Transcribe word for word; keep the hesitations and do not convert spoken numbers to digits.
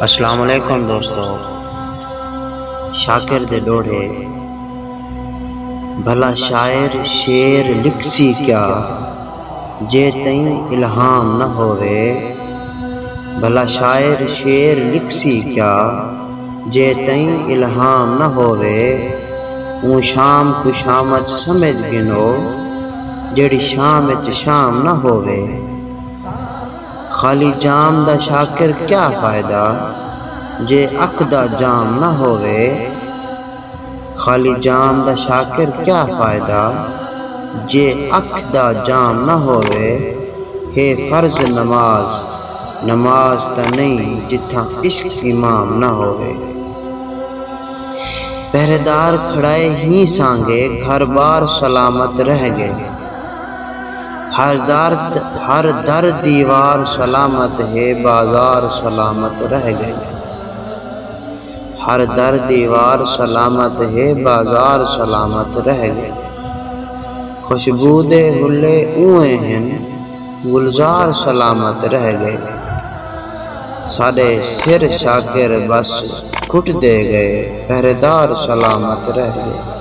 السلام علیکم دوستو، شاکر دے ݙوہڑے۔ بھلا شاعر شعر لکھسی کیا جے تئیں الہام نہ ہووے؟ بھلا شاعر شعر لکھسی کیا جے تئیں الہام نہ ہووے؟ اوں شام کوں شام اچ سمجھ گھنو جیڑھی شام اچ شام نہ ہووے۔ خالی جام دا شاکر کیا فائدہ جے اکھ دا جام نہ ہووے؟ خالی جام دا شاکر کیا فائدہ جے اکھ دا جام نہ ہووے؟ ہے فرض نماز، نماز تاں نئیں جتھاں عشق امام نہ ہووے۔ پہرے دار کھڑائے ہیں سانگے، گھر بار سلامت رہ ڳئے۔ ہر در، ہر در دیوار سلامت ہے، بازار سلامت رہ ڳئے۔ ہر در دیوار سلامت ہے، بازار سلامت رہ ڳئے۔ خوشبو دے حلے اونویں ہن، گلزار سلامت رہ ڳئے۔ ساݙے سر شاکر بس گھٹدے ڳئے، پہرے دار سلامت رہ ڳئے۔